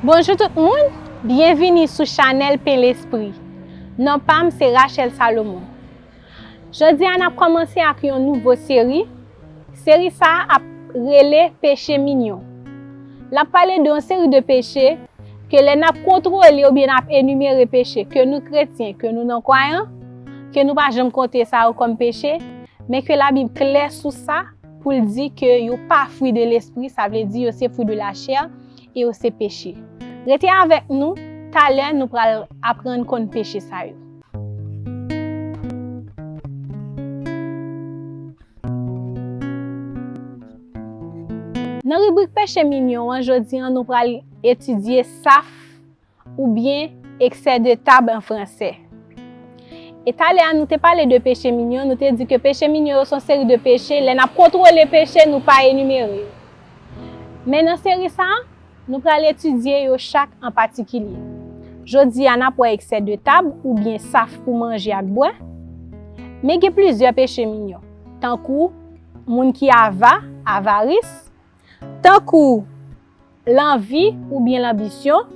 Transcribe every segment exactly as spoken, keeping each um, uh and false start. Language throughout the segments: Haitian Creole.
Bonjou tout moun, byenvini sou chanèl Pen Lespri. Non pa m se Rachel Salomon. Jodi a n ap kòmanse ak yon nouvo seri. Seri sa a ap rele Peche Minyon. L ap pale de yon seri de peche ke lè n ap kontwole oubyen n ap enimere peche ke nou kretyen, ke nou non kwayan, ke nou pa janm konte sa yo kòm peche, men ke Labib klè sou sa pou l di ke yo pa fwi de lespri, sa vle di yo se fwi de lachè e yo se peche. Rete avèk nou, talè nou pral aprann konn peche sa yo. Nan ribrik peche minyon an, jodi a nou pral etidye saf oubyen excès de table an fransè. E talè a nou te pale de peche minyon, nou te di ke peche minyon yo se yon seri de peche, lè n ap kontwole peche, nou pa enimere yo. Men nan seri sa a, nou pral etidye yo chak an patikilye. Jodi a n ap wè excès de table oubyen saf pou manje ak bwè. Men gen plizyè peche minyon, tankou moun ki ava, avaris, tankou lanvi oubyen lanbisyon,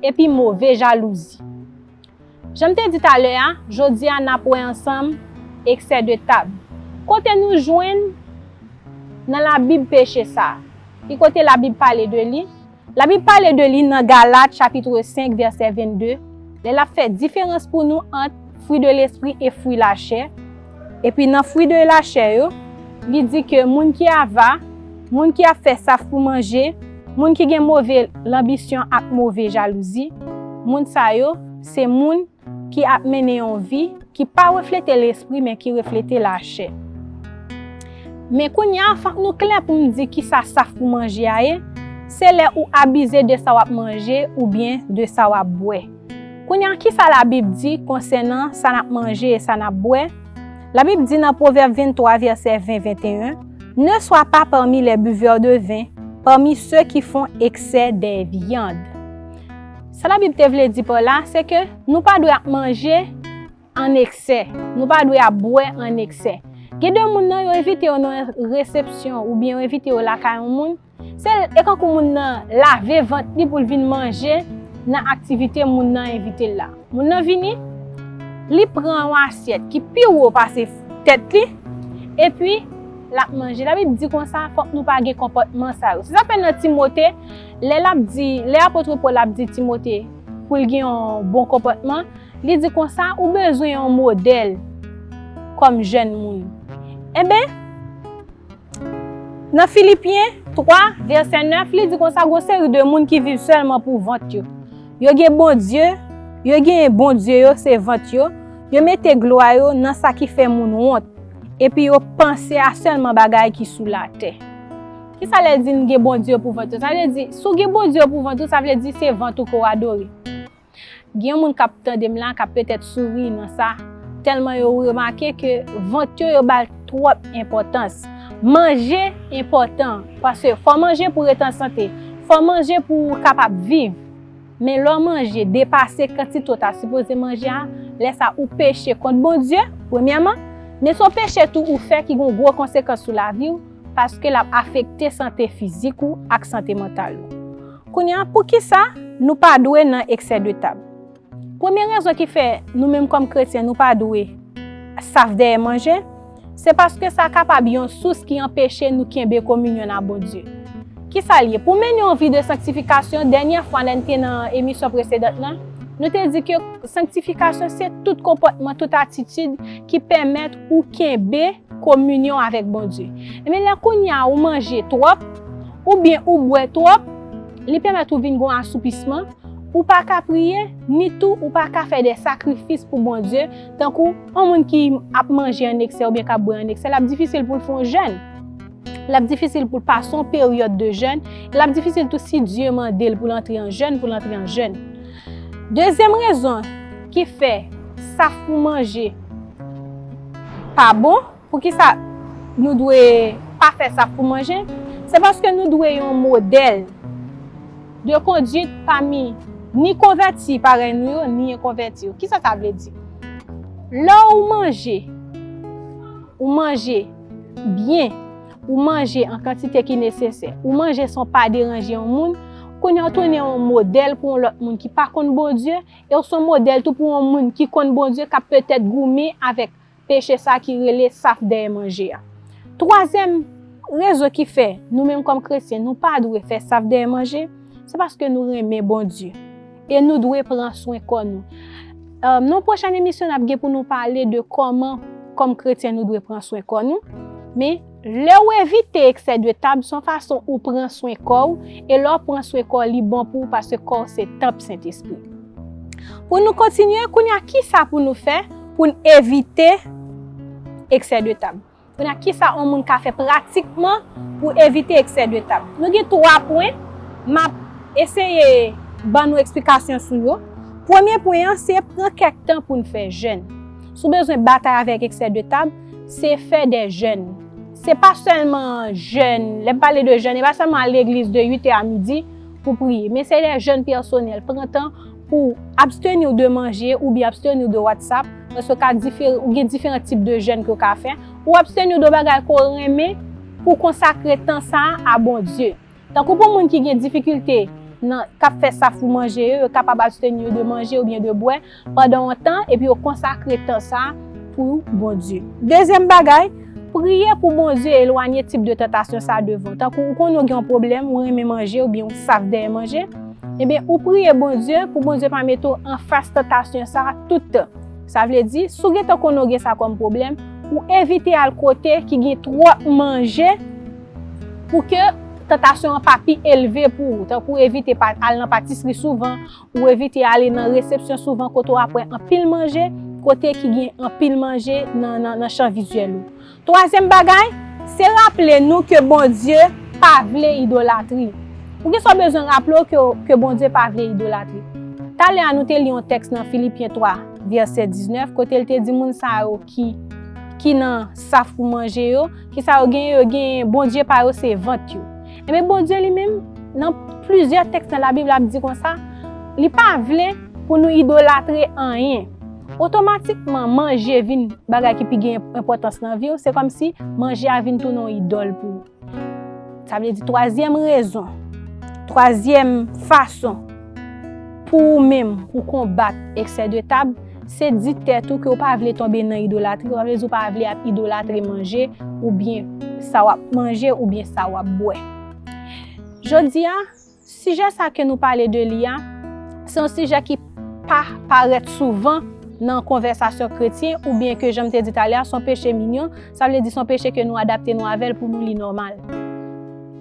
epi move jalouzi. Jan m te di talè a, jodi a n ap wè ansanm excès de table. Kote nou jwenn nan Labib peche sa a? Ki kote Labib pale de li? Labib pale de li nan Galat chapit senk vèsè vennde, lè l ap fè diferans pou nou ant fwi de lespri e fwi lachè. Epi nan fwi de lachè yo, li di ke moun ki ava, moun ki ap fè saf pou manje, moun ki gen move lanbisyon ak move jalouzi, moun sa yo se moun ki ap mennen yon vi ki pa reflete lespri men ki reflete lachè. Men kounye a, fòk nou klè pou n di kisa saf pou manje a ye. Se lè ou abize de sa w ap manje oubyen de sa w ap bwè. Kounye a, kisa Labib di konsènan sa n ap manje e sa n ap bwè? Labib di nan Pwovèb venntwa, vèsè ven, venteyen, ne sois pas parmi les buveurs de vin, parmi ceux qui font excès des viandes. Sa Labib te vle di pa la, se ke nou pa dwe ap manje an eksè. Nou pa dwe ap bwè an eksè. Gen de moun nan, yo envite yo nan resepsyon oubyen yo envite yo lakay yon moun. Se e kankou moun nan lave vant li pou l vin manje nan aktivite moun nan envite l la. Moun nan vini, li pran yon asyèt ki pi wo pase tèt li, epi l ap manje. Labib di konsa, fòk nou pa gen konpòtman sa yo. Se sa k fè nan Timote, lè l ap di, lè apot Pòl ap di Timote pou l gen yon bon konpòtman, li di konsa, ou bezwen yon modèl kòm jèn moun. Enben, nan Filipyen twa, vèsè nèf, li di konsa, gon seri de moun ki viv sèlman pou vant yo. Yo gen Bondye, yo gen Bondye yo, se vant yo. Yo mete glwa yo nan sa ki fè moun wont. Epi yo panse a sèlman bagay ki sou latè. Kisa lè di n gen Bondye pou vant yo? Sa vle di, si w gen Bondye pou vant ou, sa vle di se vant ou ke w adore. Gen yon moun k ap tande m la, k ap petèt souri nan sa, tèlman yo remake ke vant yo, yo ba l twòp enpòtans. Manje enpòtan, paske fò manje pou w ret an sante, fò manje pou w kapab viv. Men lè w manje depase kantite w ta sipoze manje a, lè sa ou peche kont Bondye, premyèman, men se yon peche tou ou fè ki gen gwo konsekans sou lavi w, paske l ap afekte sante fizik ou ak sante mantal ou. Kounye a, poukisa nou pa dwe nan eksè de tab? Premye rezon ki fè nou menm kòm kretyen nou pa dwe saf dèyè manje, se paske sa kapab yon sous ki anpeche nou kenbe kominyon n ak Bondye. Kisa l ye? Pou mennen yon vi de sanktifikasyon, dènyè fwa lè n te nan emisyon presedan lan, nou te di ke sanktifikasyon se tout konpòtman, tout atitid ki pèmèt ou kenbe kominyon avèk Bondye. Ebyen, lè kounye a ou manje twòp, oubyen ou bwè twòp, li pèmèt ou vin gen yon asoupisman, ou pa ka priye, ni tou ou pa ka fè de sakrifis pou Bondye, tankou yon moun ki ap manje an eksè oubyen k ap bwè an eksè, l ap difisil pou l fè yon jèn. L ap difisil pou l pase yon peryòd de jèn, l ap difisil tou si Dye mande l pou l antre an jèn, pou l antre an jèn. Dezyèm rezon ki fè saf pou manje pa bon, poukisa nou dwe pa fè saf pou manje, se paske nou dwe yon modèl de kondwit pami ni konvèti parèy nou yo, ni enkonvèti yo. Kisa sa vle di? Lè ou manje, ou manje byen, ou manje an kantite ki nesesè, ou manje san w pa deranje yon moun, Kounye a w tounen yon modèl pou yon lòt moun ki pa konn Bondye, e w se yon modèl tou pou yon moun ki konn Bondye, k ap petèt goumen avèk peche sa ki rele saf dèyè manje a. Twazyèm rezon ki fè nou menm kòm kretyen, nou pa dwe fè saf dèyè manje, se paske nou renmen Bondye. E nou dwe pran swen kò nou. Nan yon pwochèn emisyon, n ap gen pou nou pale de kòman, kòm kretyen, nou dwe pran swen kò nou. Men, lè w evite eksè de tab, se yon fason ou pran swen kò w, e lè w pran swen kò w, li bon pou ou, paske kò w se tanp Sentespri. Pou nou kontinye, kounye a, kisa pou nou fè pou n evite eksè de tab? Kounye a, kisa yon moun ka fè pratikman pou evite eksè de tab? Nou gen twa pwen, m ap eseye ban nou eksplikasyon sou yo. Premye pwen an, se pran kèk tan pou n fè jèn. Si w bezwen batay avèk eksè de tab, se fè de jèn. Se pa sèlman jèn, lè m pale de jèn, e pa sèlman al legliz de uit è a midi pou priye, men se de jèn pèsonèl. Pran tan pou absteni w de manje oubyen absteni w de WhatsApp, paske w ka diferan, ou gen diferan tip de jèn ke w ka fè. Ou absteni w de bagay ke w renmen pou w konsakre tan sa a a Bondye. Tankou pou moun ki gen difikilte nan, k ap fè saf pou manje yo, yo kapab absteni yo de manje oubyen de bwè pandan yon tan, epi yo konsakre tan sa a pou Bondye. Dezyèm bagay, priye pou Bondye elwanye tip de tantasyon sa a devan w. Tankou ou konnen w gen yon pwoblèm, ou renmen manje oubyen ou saf dèyè manje, ebyen, ou priye Bondye pou Bondye pa mete w anfas tantasyon sa a tout tan. Sa vle di, si w gentan konnen w gen sa kòm pwoblèm, ou evite al kote ki gen twòp manje pou ke tantasyon an pa pi elve pou ou. Tankou evite pa, al nan patisri souvan, ou evite ale nan resepsyon souvan kote w ap wè anpil manje, kote ki gen anpil manje nan, nan, nan chan vizyèl ou. Twazyèm bagay, se raple nou ke Bondye pa vle idolatri. Poukisa w bezwen raple w ke, ke Bondye pa vle idolatri? Talè a, nou te li yon tèks nan Filipyen twa, vèsè diznèf, kote l te di moun sa yo ki, ki nan saf pou manje yo, kisa yo genyen? Yo genyen Bondye pa yo se vant yo. Ebyen, Bondye li menm, nan plizyè tèks nan Labib, l ap di konsa, li pa vle pou nou idolatre anyen. Otomatikman, manje vin bagay ki pi gen enpòtans nan vi w, se kòmsi manje a vin tounen yon idòl pou ou. Sa vle di, twazyèm rezon, twazyèm fason pou ou menm, pou konbat eksè de tab, se di tèt ou ke w pa vle tonbe nan idolatri, sa vle di w pa vle ap idolatre manje oubyen sa w ap manje oubyen sa w ap bwè. Jodi a, sijè sa ke nou pale de li a, se yon sijè ki pa parèt souvan nan konvèsasyon kretyen, oubyen ke, jan m te di talè a, se yon peche minyon, sa vle di se yon peche ke nou adapte nou avè l pou nou li nòmal.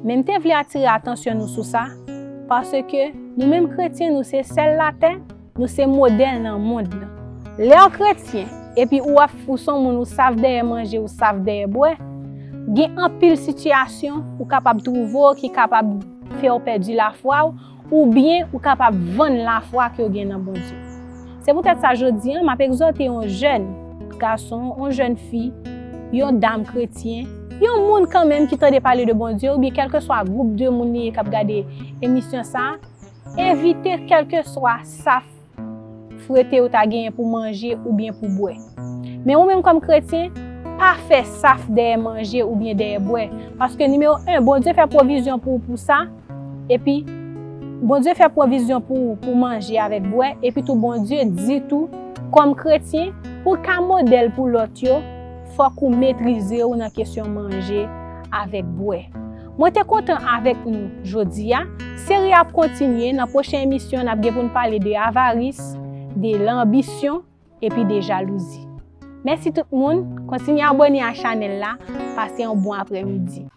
Men m te vle atire atansyon nou sou sa, paske nou menm kretyen, nou se sèl latè, nou se modèl nan mond lan. Lè w kretyen, epi ou ap, ou se yon moun, ou saf dèyè manje, ou saf dèyè bwè, gen anpil sitiyasyon ou kapab twouve w ki kapab fè w pèdi lafwa w, oubyen ou kapab vann lafwa ke w gen nan Bondye. Se poutèt sa, jodi a, m ap egzòte yon jèn gason, yon jèn fi, yon dam kretyen, yon moun kanmenm ki tande pale de Bondye, oubyen kèlkeswa gwoup de moun li ye k ap gade emisyon sa a, evite kèlkeswa saf frete ou ta genyen pou manje oubyen pou bwè. Men ou menm kòm kretyen, pa fè saf dèyè manje oubyen dèyè bwè. Paske nimewo en, Bondye fè pwovizyon pou ou pou sa, epi Bondye fè pwovizyon pou ou pou manje avèk bwè, epi tou Bondye di tou, kòm kretyen, pou w ka modèl pou lòt yo, fòk ou metrize w nan kesyon manje avèk bwè. Mwen te kontan avèk nou jodi a. Seri a ap kontinye. Nan pwochen emisyon, n ap gen pou n pale de avaris, de lanbisyon, epi de jalouzi. Mèsi tout moun. Kontinye abòne a chanèl la. Pase yon bon aprèmidi.